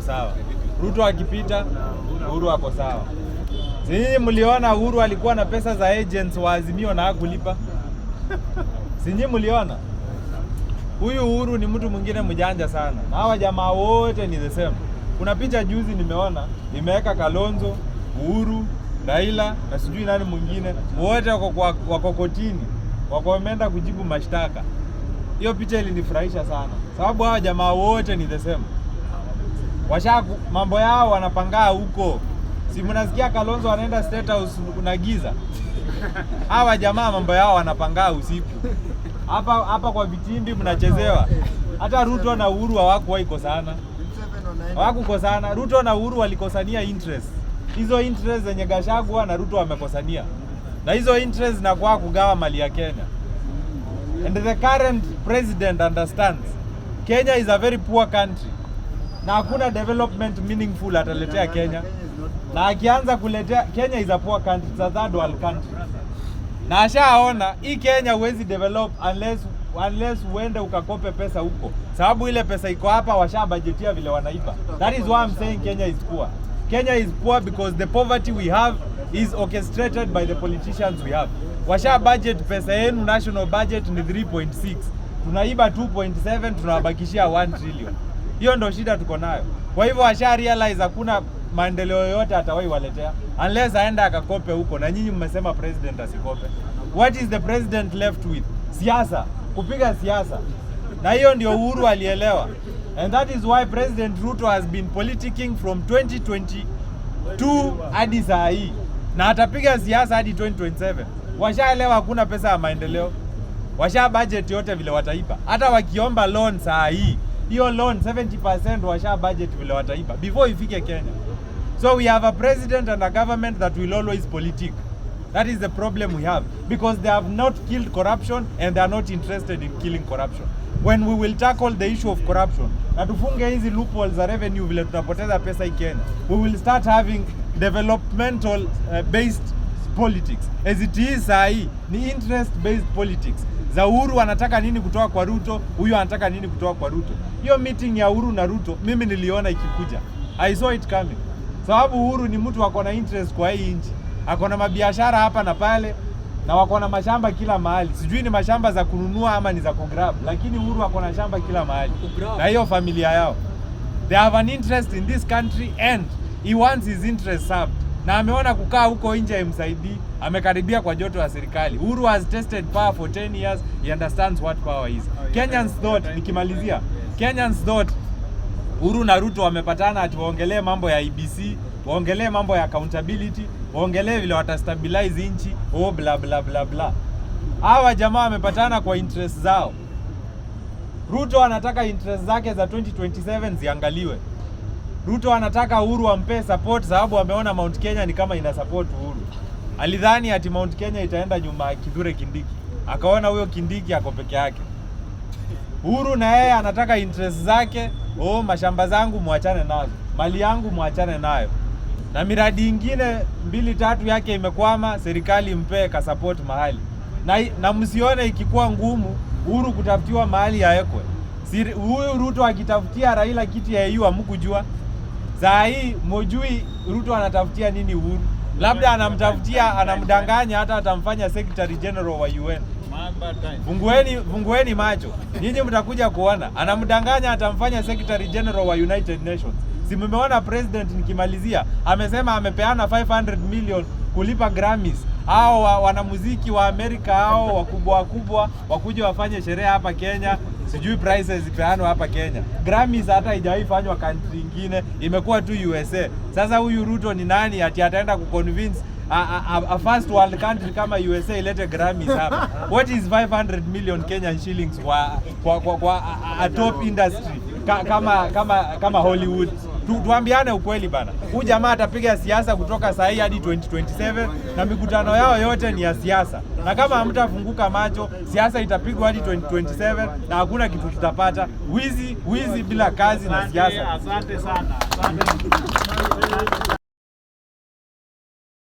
sawa. Ruto akipita, Uhuru ako sawa. Si nyinyi mliona Uhuru alikuwa na pesa za agents wa Azimio na hakulipa? Si nyinyi mliona? Huyu Uhuru ni mtu mwingine mjanja sana, na hawa jamaa wote ni the same. Kuna picha juzi nimeona imeweka Kalonzo, Uhuru, Raila na sijui nani mwingine, wote wako kotini, wako wameenda kujibu mashtaka. Hiyo picha ilinifurahisha sana, sababu hawa jamaa wote ni the same. Washa mambo yao wanapangaa huko. Si mnasikia Kalonzo anaenda State House kuna giza? Hawa jamaa mambo yao wanapangaa usiku. Hapa hapa kwa vitimbi mnachezewa. Hata Ruto na Uhuru hawakuwahi kosana. Hawakukosana. Ruto na Uhuru walikosania interest. Hizo interest zenye Gachagua na Ruto wamekosania. Na hizo interest zinakuwa kugawa mali ya Kenya. And the current president understands Kenya is a very poor country. Na hakuna development meaningful ataletea Kenya. Na akianza kuletea, Kenya is a poor country, it's a third world country. Na ashaona hii Kenya huwezi develop unless uende ukakope pesa huko, sababu ile pesa iko hapa washabajetia vile wanaiba. That is why I'm saying Kenya is poor. Kenya is poor because the poverty we have is orchestrated by the politicians we have. Washa budget pesa yenu, national budget ni 3.6, tunaiba 2.7, tunawabakishia 1 trillion. Hiyo ndo shida tuko nayo. Kwa hivyo washa realize hakuna maendeleo yoyote atawahi waletea unless aenda akakope huko, na nyinyi mmesema president asikope. What is the president left with? Siasa, kupiga siasa, na hiyo ndio Uhuru alielewa, and that is why President Ruto has been politicking from 2022 hadi saa hii, na atapiga siasa hadi 2027. Washaelewa hakuna pesa ya maendeleo, washa budget yote vile wataiba. Hata wakiomba loan saa hii, hiyo loan 70% washa budget vile wataiba before ifike Kenya. So we have a president and a government that will always politic. That is the problem we have, because they have not killed corruption and they are not interested in killing corruption. When we will tackle the issue of corruption na tufunge hizi loopholes za revenue vile tunapoteza pesa hii Kenya, we will start having developmental based politics. As it is saa hii ni interest based politics za Uhuru anataka nini kutoka kwa Ruto, huyu anataka nini kutoka kwa Ruto. Hiyo meeting ya Uhuru na Ruto mimi niliona ikikuja, I saw it coming, sababu Uhuru ni mtu ako na interest kwa hii nchi, ako na mabiashara hapa na pale na wako na mashamba kila mahali, sijui ni mashamba za kununua ama ni za kugrab, lakini Uhuru ako na shamba kila mahali na hiyo familia yao, they have an interest in this country and he wants his interest served. Na ameona kukaa huko nje haimsaidii, amekaribia kwa joto ya serikali. Uhuru has tested power for 10 years, he understands what power is. Kenyans thought, nikimalizia, Kenyans thought Uhuru na Ruto wamepatana ati waongelee mambo ya IEBC, waongelee mambo ya accountability, waongelee vile watastabilize nchi, oh bla bla bla bla. Hawa jamaa wamepatana kwa interest zao. Ruto anataka interest zake za 2027 ziangaliwe. Ruto anataka Uhuru ampe support sababu ameona Mount Kenya ni kama ina support Uhuru. Alidhani ati Mount Kenya itaenda nyuma ya Kithure Kindiki, akaona huyo Kindiki ako peke yake. Uhuru na yeye anataka interest zake, oh, mashamba zangu mwachane nazo, mali yangu mwachane nayo, na miradi ingine mbili tatu yake imekwama, serikali mpee ka support mahali na msione ikikuwa ngumu Uhuru kutafutiwa mahali aekwe. Si huyu Ruto akitafutia Raila kiti ya AU hamkujua. Saa hii mujui Ruto anatafutia nini Uhuru? Labda anamtafutia, anamdanganya hata atamfanya Secretary General wa UN. Fungueni, fungueni macho nyinyi, mtakuja kuona anamdanganya, atamfanya Secretary General wa United Nations. Si mmeona president, nikimalizia, amesema amepeana 500 million kulipa Grammys hao wanamuziki wa Amerika hao wakubwa wakubwa wakuja wafanye sherehe hapa Kenya, sijui prizes zipeanwa hapa Kenya. Grammys hata haijawahi fanywa country ingine, imekuwa tu USA. Sasa huyu Ruto ni nani ati ataenda kuconvince a first world country kama USA ilete Grammys hapa? What is 500 million Kenyan shillings kwa a top industry kama Hollywood? Tuambiane ukweli bana. Huyu jamaa atapiga siasa kutoka saa hii hadi 2027 na mikutano yao yote ni ya siasa, na kama hamtafunguka macho, siasa itapigwa hadi 2027 na hakuna kitu tutapata. Wizi, wizi bila kazi na siasa. Asante sana. Asante.